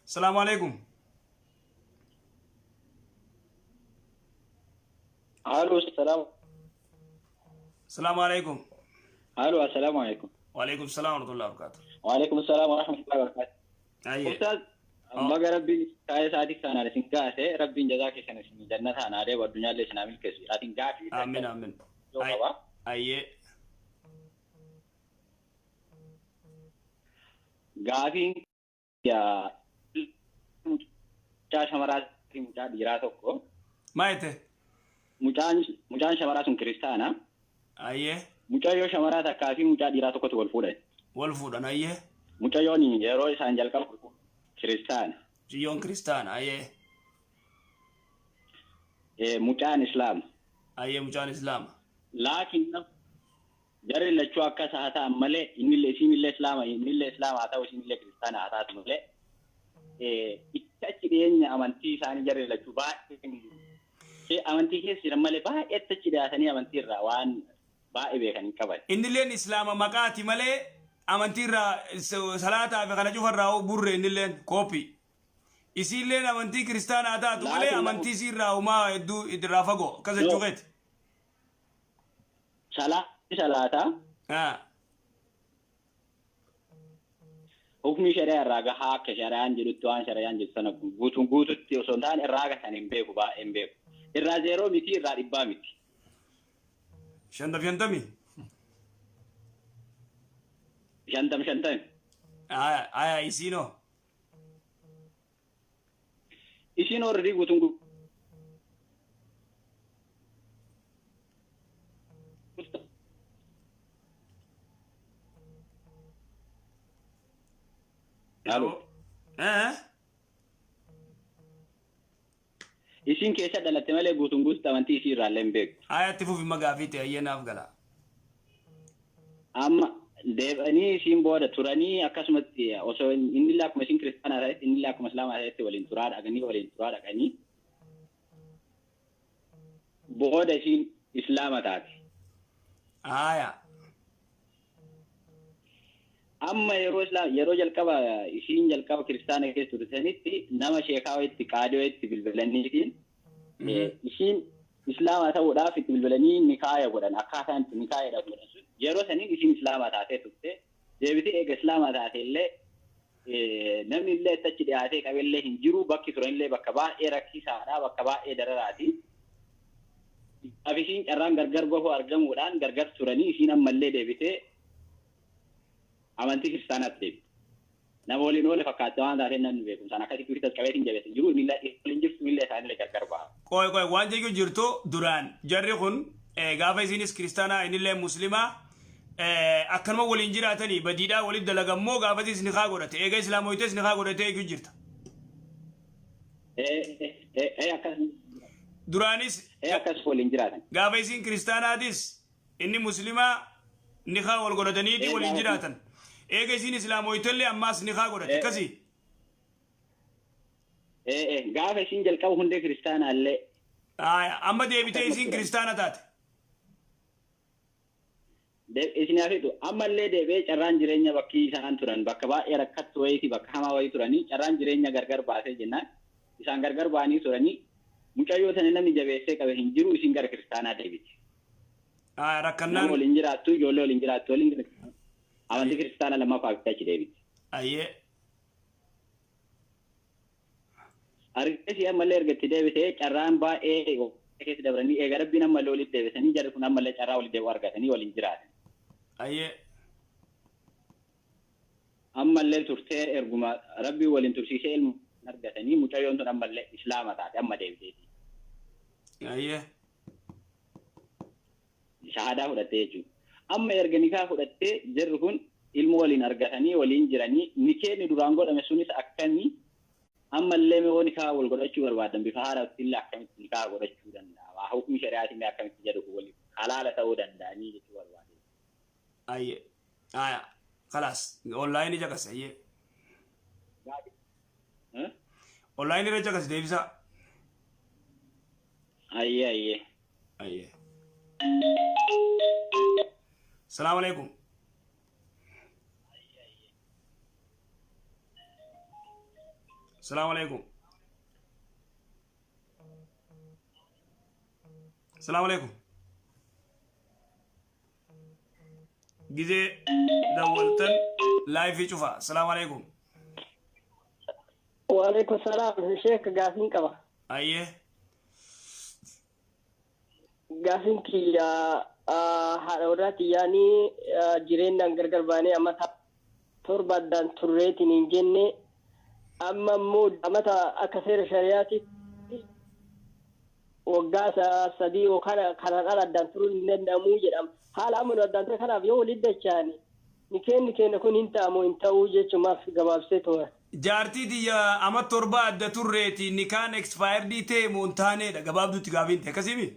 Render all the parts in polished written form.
Salaamu alaikum. Aloo, salaam. Salaamu alaikum. Aloo, assalaamu alaikum. Waalaikum salaam warahmatullahi wabarakatuh. Waalaikum salaam warahmatullahi wabarakatuh. Ayyee. Ustaaz, baga Rabbiin kaayee sa'aatii kanaan isin gaase, Rabbiin jazaa keessan isin jannata anaa deebu addunyaallee isin haa milkeessu. Atin gaafii Aamin aamin. yoo qaba. Ayyee. Gaafiin yaa mucaa shamaraa fi mucaa dhiiraa tokko. Maa jette? Mucaan shamaraa sun kiristaana. Ayyee. Mucayyoo shamaraa takkaa fi mucaa dhiiraa tokkotu wal fuudhan. Wal fuudhan ayyee. Mucayyoon yeroo isaan jalqaba kiristaana. Mucayyoon kiristaana ayyee. Mucaan islaama. Ayyee mucaan islaama. Laakiin jarri lachuu akkas haa ta'an malee innillee isiinillee islaama innillee islaama haa ta'u isiinillee kiristaana haa taatu malee itti achi dhiyeenya amantii isaanii jarri lachuu baay'ee amantii keessa jiran malee baay'eetti achi dhiyaatanii amantii irraa waan baay'ee beekan hin qaban. Innilleen islaama maqaati malee amantii irraa salaataa fi kana cufa irraa burre innilleen kooppii. Isiilleen amantii kiristaanaa haa taatu malee Laakiin amantii isii irraa homaa hedduu irraa fagoo akkas jechuu keeti. Salaatni salaataa hukmii shari'aa irraa gahaa akka shari'aan jedhutti waan shari'aan jettu sana guutuun guututti osoo hin taane irraa haga sana hin beeku baay'ee hin beeku. Irraa zeeroo miti irraa dhibbaa miti. Shantam shantami. Shantam shantami. Aya aya isiinoo. Isiin already guutuun guututti. Alo. Isiin keessa dhalatte malee guutuun guututti amantii isii irraa illee hin beektu. Aya itti fufi magaafii ta'e ayyee naaf gala. Amma deebi'anii isiin booda turanii akkasumatti osoo innillee akkuma isiin kiristaanaa ta'etti innillee akkuma islaamaa ta'etti waliin turaa dhaqanii waliin turaa dhaqanii booda isiin islaama taate. Aya. Amma yeroo islaam yeroo jalqaba isiin jalqaba kiristaana keessa turtanitti nama sheekaa wayitti qaadii wayitti bilbilaniitiin isiin islaama ta'uudhaaf itti bilbilanii nikaaya godhan akkaataan itti nikaaya godhan sun yeroo saniin isiin islaama taatee turte deebitee eega islaama taate illee namni illee itti achi dhiyaatee qabellee hin jiru bakki turanillee bakka baay'ee rakkisaadha bakka baay'ee dararaati. Af isiin carraan gargar bahuu argamuudhaan gargar turanii isiin ammallee deebitee amantii kiristaanaatti deebite. Nama waliin oole fakkaatti waan taateen namni beekumsaan akkasitti ofitti as qabeetiin jabeesse jiru miila waliin jirtu miila isaaniillee gargar baha. Qoy qoy waan jechuun jirtu duraan jarri kun gaafa isiinis kiristaanaa innillee muslimaa akkanuma waliin jiraatanii badiidhaa walitti dalagammoo gaafa isiis nikaa godhate eega islaamoytes nikaa godhate eeguu jirta. Akkas Duraanis akkas waliin jiraatan. Gaafa isiin kiristaanaatis inni muslimaa nikaa wal godhataniiti waliin jiraatan. Eega isiin islaamoytellee ammaas nikaa godhate akkasii. Gaafa isiin jalqaba hundee kiristaanaa illee. Amma deebitee isiin kiristaana taate. Isin hafitu ammallee deebi'ee carraan jireenya bakki isaan turan bakka baay'ee rakkattu wayiiti bakka hamaa wayii turanii carraan jireenya gargar baasee jennaan isaan gargar ba'anii turanii mucayyoo sana namni jabeessee qabe hin jiru isiin gara kiristaanaa deebite. Nama Rakkannaan. Waliin jiraattu ijoollee waliin jiraattu waliin amantii kiristaanaa lammaffaa achi deebite. Ayyee. Argasi ammallee erga itti deebisee carraan baay'ee keessa dabranii eega rabbiin ammallee walitti deebisanii jarri kun ammallee carraa walitti deebi'uu argatanii waliin jiraatan. Ayyee. Ammallee turtee erguma rabbiin waliin tursiisee ilma argatanii mucayyoon tun ammallee islaama taate amma deebiteeti. Ayyee. Shahaadaa fudhattee jechuudha. Amma erga nikaa fudhattee jarri kun ilma waliin argatanii waliin jiranii nikeenni duraan godhame sunis akkamii ammallee mee nikaa wal godhachuu barbaadan bifa haaraatti illee akkamitti nikaa godhachuu danda'a? Hukmi shari'aatiin illee akkamitti jedhu kun waliin halaala ta'uu danda'anii jechuu barbaade. Ayyee. Aya. Khalaas. Online caqase ayyee. Online irra caqase deebisaa. Ayyee ayyee. Ayyee. Salaamu alaikum. Asalaamu alaikum. Asalaamu alaikum. Gizee dawwaltan laayifii cufa. Asalaamu alaikum. Waalaikum salaam. Sheek, gaafiin qaba. Ayyee. Gaafiin kiyya, haadha warraa xiyyaanii jireenyaan gargar baanee amata 7 addaan turreetiin hin jenne. Amma immoo amata akka seera shariyaatti waggaa 3 yookaan kanaan ala addaan turuun hin danda'amu jedhama. Haala amma nu addaan ture kanaaf yoo walitti dacha'ani nikeenni keenya kun hin ta'amu hin ta'uu jechuumaaf gabaabsee ture. Jaartii tiyya ama 7 adda turreeti, nikaan expired ta'e moo hin taaneedha gabaabduutti gaafiin ta'e, akkasiimi?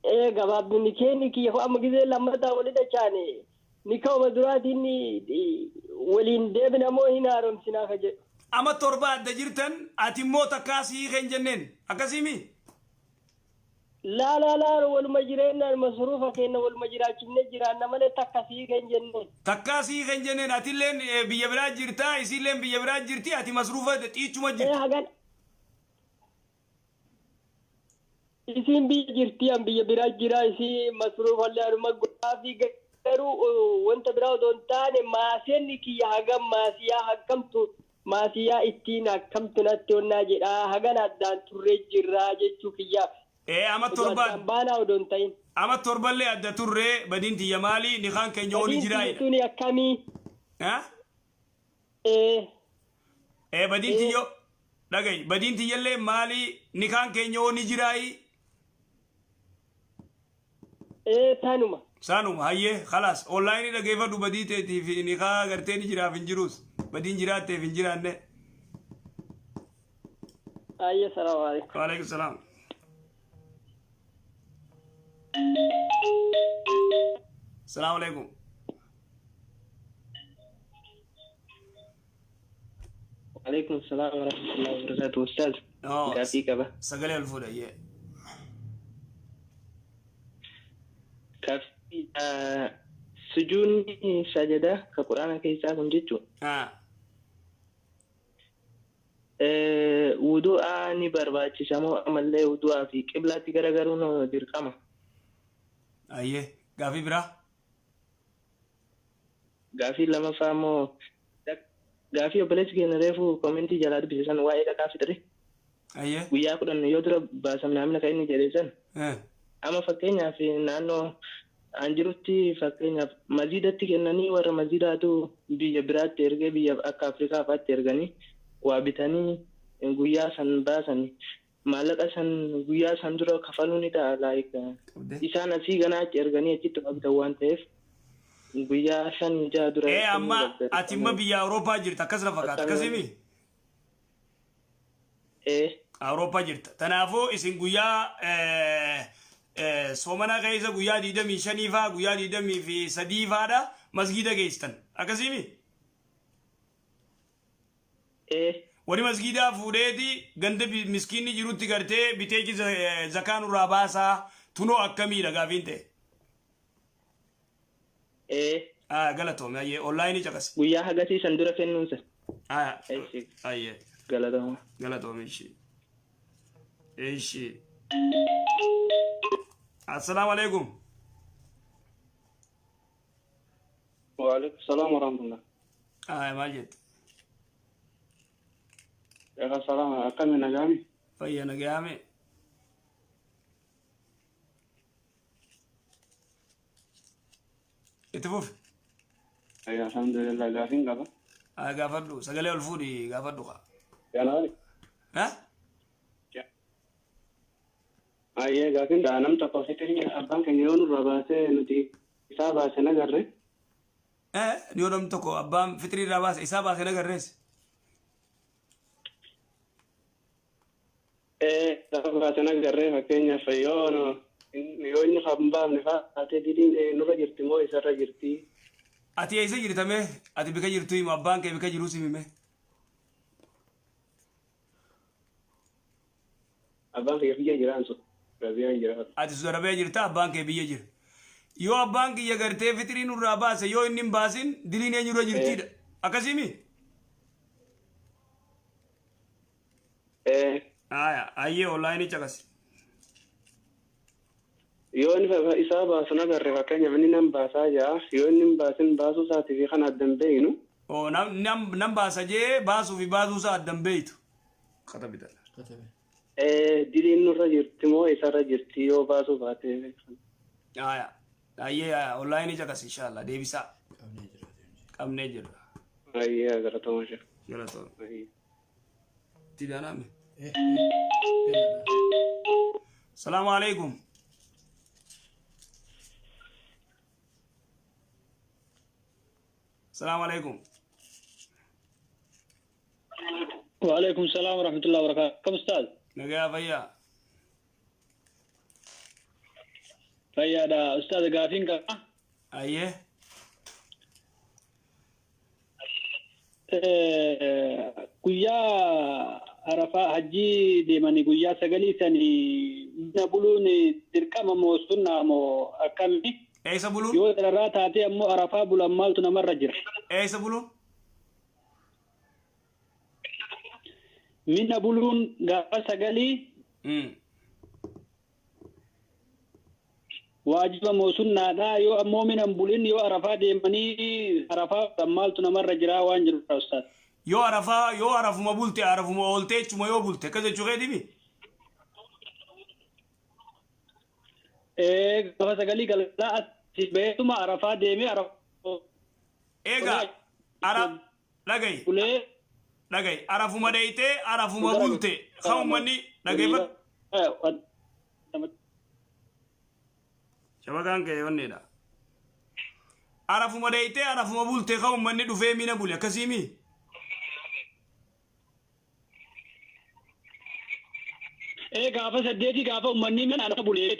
Ee, gabaabdu nikeenni kiyya kun amma gizee lammataa walitti dacha'ani nikauma duraatiin waliin deebina moo hin haaromsinaa ka jedhu. Ama 7 adda jirtan, ati immoo takkaa sii hiikeen jenneen, akkasiimi? Laa laa laa, waluma jireenyaan masruufa keenya waluma jiraachifne jiraanna malee takka sii kan jenne. Takkaa sii hiikeen jenneen. Atilleen biyya biraa jirtaa, isiilleen biyya biraa jirti, ati masruufa xiichuma jirti. Hagan isiin biyya jirti, an biyya biraa jira, isii masruufallee anuma godhaa fi garuu wanta biraa otoo hin taane maaseenni kiyya hagam maasiyaa akkamtu maasiyaa ittiin akkamtu natti onnaa jedhaa hagan addaan turree jirraa jechuu kiyyaaf. Ee, ama Odoo 7 addaan baanaa odoo hin ta'in. Ama torballee adda turree, badiin tiyya maali, nikaan keenya ooni Badiin jiraayidha. tiyya tuni akkamii? Ha? Ee. Ee, badiin Ee. tiyyo dhagayi, badiin tiyyallee maali, nikaan keenya ooni jiraayi? Ee, tanuma. Saanuma, hayyee, khalaas, onlaayinii dhageeffadhu. Badii teetii fi nikaa gartee ni jiraaf hin jiruus, badiin jiraatteef hin jiraanne. Ayyee, salaamu alaikum. Waalaikum salaam. Salaamu alaikum. Alaikum salam wa rahmatullahi wa barakatuh. Ustaz, Oh, gaaffii qaba. Sagalee ol fuudha, ayyee. Gaaffii, sujuudni sajadaa ka Quraana keessaa kun jechuun wudu'aa ni barbaachisa moo ammallee wudu'aa fi qiblaatti garagaruun dirqama? Ayyee, gaaffii biraa. Gaaffii lamaffaa immoo gaaffii obboleessi keenya reefu koomentii jalaa dubbise san, waa'ee dhaqaa fixire. Guyyaa 10 yoo dura baasamne amna kan inni jedhe san, amma fakkeenyaaf naannoo an jirutti fakkeenyaaf maziidatti kennanii, warra maziidaatu biyya biraatti ergee, biyya akka Afrikaa fa'aatti erganii waa bitanii guyyaa san baasanii maallaqa san guyyaa san dura kafaluu ni ta'a, like Qabdee. isaan asii ganaa achi erganii achitti waa bitan waan ta'eef guyyaa 5, 6 dura Ee, kennuu amma qabda. ati imma biyya Awurooppaa jirta akkas na fakkaata, akkasimi? Ee. Awurooppaa jirta. Kanaafuu isin guyyaa soomana keessa guyyaa 25 faa, guyyaa 23 faadha masgiida geessitan. Akkasimi? Ee. Wani masgiidaa fuudheeti ganda miskiinni jirutti gartee bitee zakaa nurraa baasaa tunoo akkamiidha gaafiin ta'e? Ee. Ah, galatoome, ayyee, onlaayinii caqasi. Guyyaa hagasii san dura kennuunsa. Ah, Eessi. Ayyee. Galatama. Galatoome, ishii. Ishii. Assalaamu alaikum. Waalaikum salaam wa rahmatullah. Ah, maal jette? Egaa salaam, akkami, nagaami? Fayya, nagaame. Itti fufi. Alhamdulillah, gaafiin qaba. Ah, gaafadhu, sagalee ol fuudhi gaafadhu kaa. Janaari. Ha? Ayyee, gaafiin nam tokko fitrii abbaan keenya yoo nurra baasee nuti isaa baase nagarre. Eh, yoo namni tokko abbaan fitrii irraa baase isaa baase nagarrees. Ee, isaa baase nagarree, fakkeenyaaf yoo inni kan baafne fa'aa taatee diliin nurra jirti moo isarra jirti? Ati eessa jirtame? Ati bika jirtu himu, abbaan kee bika jirus himime. Abbaan kiyya biyya jiraan sun. Rabiyaan jira. Ati Saudi Arabiyaa jirta, abbaan kee biyya jira. Yoo abbaan kiyya gartee fitrii nurraa baase, yoo inni hin baasin diliin eenyurra jirtiidha. Akkasimi? Aya ayyee onlaayinii caqasi. Yoo inni isaa baasu agarre fakkeenyaaf inni nan baasaa jaa yoo inni hin baasin baasuu isaatii fi kan addan beeynu. Oo nam baasa jee baasuu fi baasuu isaa addan beeytu. Katabi dala. Diliin nurra jirti moo isarra jirti yoo baasuu baate. Aya ayyee onlaayinii caqasi inshallah deebisaa. Qabnee jirra. Ayyee galatoomaa jira. Galatooma. Tidaaname. Salaamu alaikum. Salaamu alaikum. وعليكم السلام ورحمة الله وبركاته. كم أستاذ؟ نجا فيا. فيا دا أستاذ قافين كا. أيه. Guyyaa Arafaa hajjii deemanii guyyaa sagalii sanii mina buluun dirqama moo sunnaa moo akkami? Eessa buluun? Yoo dararraa taatee ammoo Arafaa bulan maaltu namarra jira? Eessa buluun? Mina buluun gaafa sagalii waajiba moo sunnaadha yoo ammoo mina hin bulin yoo Arafaa deemanii Arafaa bulan maaltu namarra jira waan jirudha ustaaz. Yoo Arafaa yoo Arafuma bulte Arafuma ooltee jechuma yoo bulte akkas jechuu keetiimi? Gaafa sagalii galgalaa asii beekuma Arafaa deemee Arafaa. Egaa dhagayi. Dhagayi Arafuma dheeyitee Arafuma bulte kan uummanni dhageeffatu. Shabakaan kee onneedha. Arafuma dheeyitee Arafuma bulte kan uummanni dhufee mina bule akkasiimi? Gaafa saddeetii gaafa uummanni mana Arafaa bulee.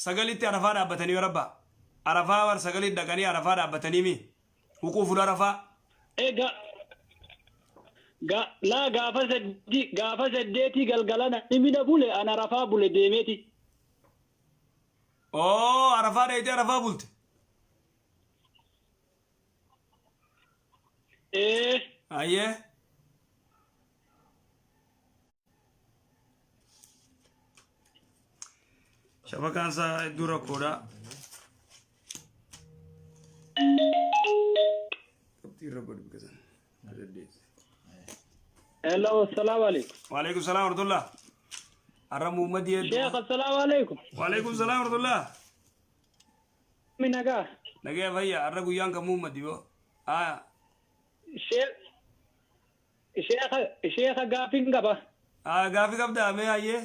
Sagalitti Arafaa dhaabbatanii yoo rabbaa. Arafaa bar sagalitti dhaqanii Arafaa dhaabbatanii mi? Huquufuun Arafaa. Laa gaafa saddeetii galgala namni mina bule an Arafaa bule deemeeti. Oo Arafaa dheeyitee Arafaa bulte. Ayyee. Shabakaan isaa hedduu rakkoodha. Qabxii irra godhu bika sana. Hello, assalaamu alaikum. Waalaikum salaam warahmatullah. Har'a Muhammadii hedduu. Sheekh, assalaamu alaikum. Waalaikum salaam warahmatullah. Mi nagaa? Nagaa fayyaa har'a guyyaan kan Muhammadii yoo. Aya. Sheekha gaafiin qaba. Gaafii qabdaa mee ayyee?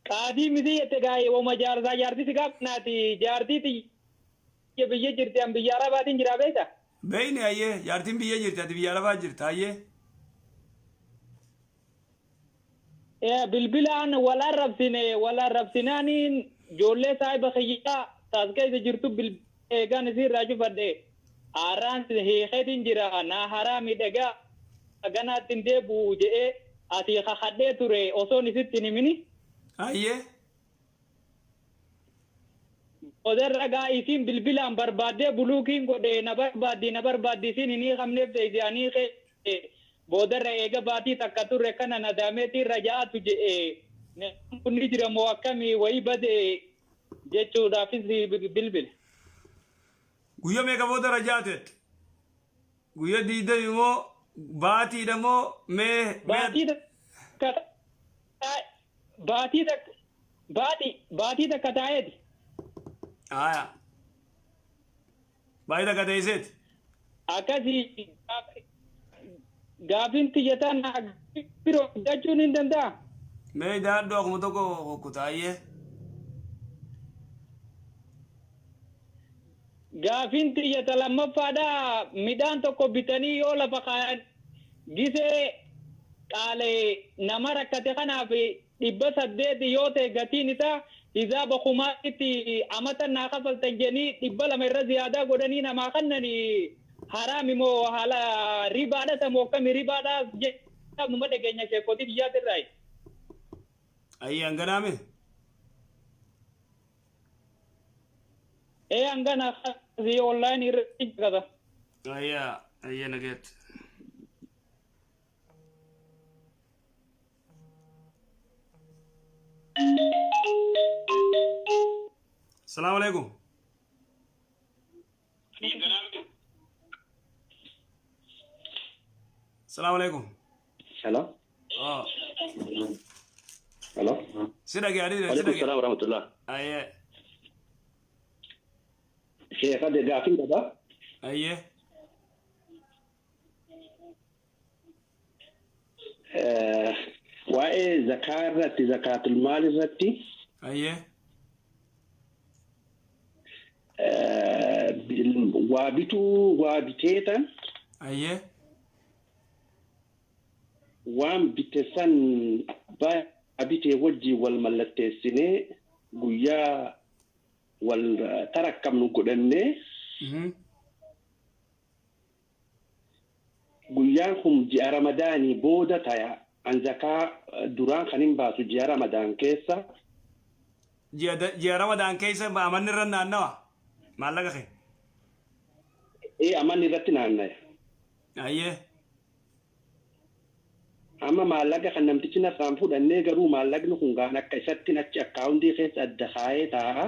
Qaadii miti jette gaa'ee woma jaarsaa jaartii si gaafnaati jaartii biyya jirti an biyya arabaatiin jira beekta? Beeyni ayyee jaartiin biyya jirti ati biyya arabaa jirta ayyee. Bilbilaan wal arrabsine wal arrabsinaaniin ijoollee saahiba kiyyaa taas keessa jirtu eegaan isiirraa cufadhe haaraan hiikeetiin jira naa haraa miidhagaa ganaatti hin deebi'u jedhee asii kakadhee ture osoon isitti hin himini. Ayyee. Odarra gaa isiin bilbilaan barbaaddee buluukiin godhe na barbaaddi isiin hin hiikamneef ta'e ani boodarra eega baatii takka turre kana nadaameetii irra ja'atu jedhe kun ni jira moo akkamii wayii bade jechuudhaafis bilbile. Guyyaa meeqa booda rajaateet? Guyyaa 20 moo baatiidha moo mee? Baatii takka taa'eeti. Aya. Baatii takka ta'eseeti. Akkasii gaafiin xiyyataan biroo jechuun hin danda'a. Mee daadhoo akkuma tokko kukkutaayyee. Gaafiin xiyyata lammaffaadhaa midhaan tokko bitanii yoo lafa kaayan gisee qaalee nama rakkate kanaaf 800 yoo ta'e gatiin isaa hisaaba kumaatti amata naa kafaltan jedhanii 200 irra ziyaadaa godhanii namaa kennanii haraami moo haala ribaadha moo akkami ribaadha jedhamu madda keenya sheekotii biyyaatirraayi. Ayyee hanganaame? Hangana online irratti jira. Ayyaa. Ayyee, nageetti. Salaamu alaikum. Salaamu alaikum. Hello. Oh. Hello. Si dhagee adii si Alaikum dhagee. salaam warahmatullah. Ayyee. Sheekha, gaafiin qaba. Ayyee. Waa'ee zakaa irratti, zakaatul maal irratti. Ayyee. Waa bituu, waa biteetan. Ayyee. Waan bite san abbaa bitee wajjin wal mallatteessinee, guyyaa wal tarakkamnu godhannee, guyyaan kun ji'a Ramadaanii booda taya. An zakaa duraan kan hin baasu ji'a Ramadaan keessa. Ji'a Ramadaan keessa amanni irra naannawa. Maallaqa kee. Ee, amanni irratti naannaya. Ayyee. Amma maallaqa kan namtichi narraan fudhannee, garuu maallaqni kun gaan akka isatti achi akkaawuntii keessa adda kaayee taa'a.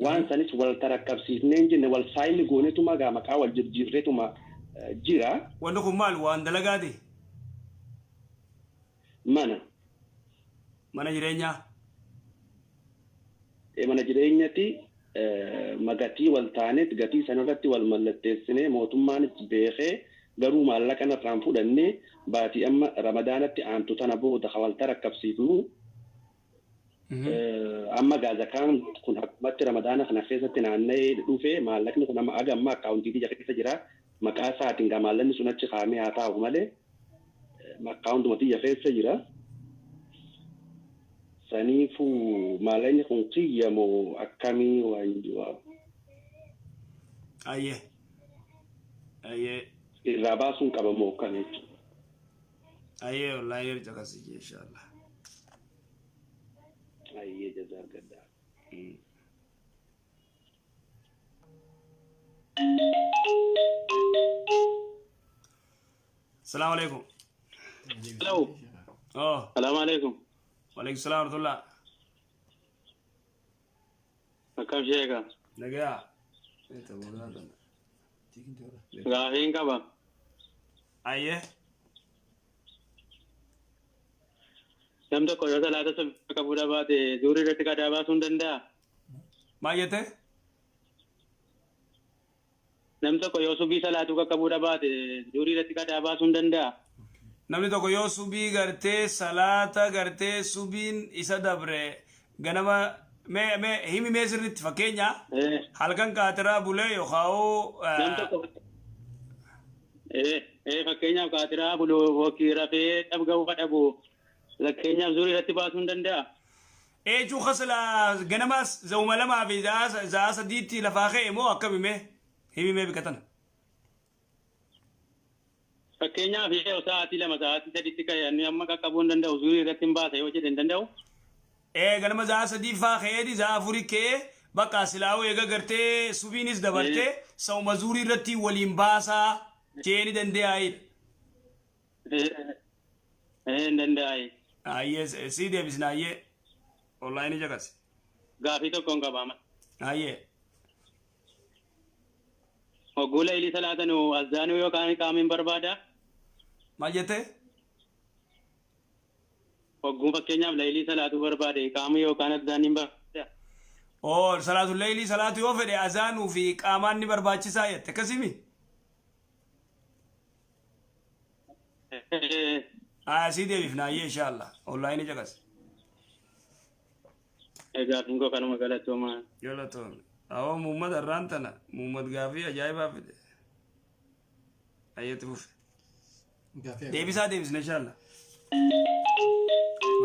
Waan sanis wal tarakkabsiifnee hin jenne, wal saayinni goonetuma gaa maqaa wal jirjiirreetuma jira. Wanni kun maal, waan dalagaati? Mana. Mana jireenyaa. Mana jireenyatti magatii wal taaneet gatii sanarratti wal mallatteessinee, mootummaanis beekee, garuu maallaqa narraan fudhannee, baatii amma Ramadaanatti aantu tana booda wal tarakkabsiifnu. Amma gaazakaan kun akkumatti Ramadaana kana keessatti naanna'ee dhufee, maallaqni kun amma aga amma akkaawuntii biyya keessa jira. Maqaa isaatiin gaa maallaqni sun achi kaa'amee haa taa'u malee akkaawuntuma biyya keessa jira. Saniifuu maallaqni kun kiyya moo akkamii waan jiru? Ayyee. Ayyee. Irraa baasuun qaba moo akkam jechuudha? Ayyee, wallaahi erga akkasii, inshallah. Ayyee, jazaa argadhaa. Salaamu alaikum. Hello. Oh. Salaamu alaikum. Waalaikum salaam warahmatullah. Akkam sheeka? Nagaa. Gaafiin qaba. Ayyee. Nam tokko yoo salaata subii qabuu baate, zuurii irratti qadaa baasuu hin danda'a? Maal jette? Nam tokko yoo subii salaatuu qaqqabuu baate, zuurii irratti qadaa baasuu hin danda'a? Namni tokko yoo subii gartee salaata gartee subiin isa dabre ganama, mee himi mee sirriitti, fakkeenya halkan kaatiraa bulee yookaan Nam tokko fakkeenyaaf kaatiraa buluu yookiin rafee dhabga'uu dhabu, fakkeenyaaf zuurii irratti baasuu hin danda'a? Eechuu kasala ganamaas zawuma 2 fi za'a 3tti lafaa ka'e moo akkami, mee himi mee bikatan? Fakkeenyaaf yoo sa'aatii 2, sa'aatii 3tti ka'e, inni amma qaqqabuu hin danda'u, zuurii irratti hin baasa yoo jedhe hin danda'u? Ee, ganama za'a 3 faa ka'eeti za'a 4 ka'ee, bakka silaa'uu eega gartee subiinis dabartee sa'uma zuurii irratti waliin baasaa jeeni danda'aayidha. Ee, hin danda'ayi. Ayyee, sii deebisna, ayyee. Wallaahi ni jakase. Gaafii tokko hin qabaama. Ayyee. Hogguu laylii salaatanu azzaanuu yookaan qaamiin barbaada? Maal jettee? Hogguu fakkeenyaaf laylii salaatuu barbaade, qaamii yookaan azzaaniin barbaada? Oo, salaatu leeylii salaatu yoo fedhe azaanuu fi qaamaan ni barbaachisaa jette, akkasimi? Haa, sii deebifna, ayyee, inshallah. Wallaahi ni jakase. Gaafiin koo kanuma, galatoomaa. Galatoome. Awwa, Muhammad arraan tana Muhammad gaafii ajaa'ibaa fide. Ayyeetti fufe. Deebisaa deebisna, inshallah.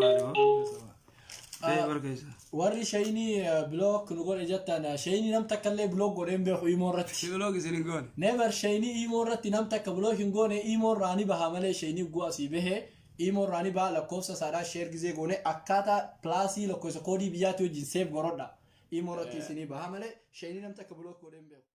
Maali hoo? Barkeessa. Warri shayinii block nu godhe jettan, shayinii nam takka illee block godhee hin beeku imoo irratti. Block isin hin goone. Never, shayinii imoo irratti nam takka block hin goone. Imoo irraa ni baha malee, shayinii gu'a asii bahe imoo irraa ni baha. Lakkoofsa isaadhaa share gizee goone, akkaataa plusii lakkoofsa koodii biyyaatti wajjin save godhodha. Imoo irratti isinii baha malee, shayinii nam takka block godhee hin beeku.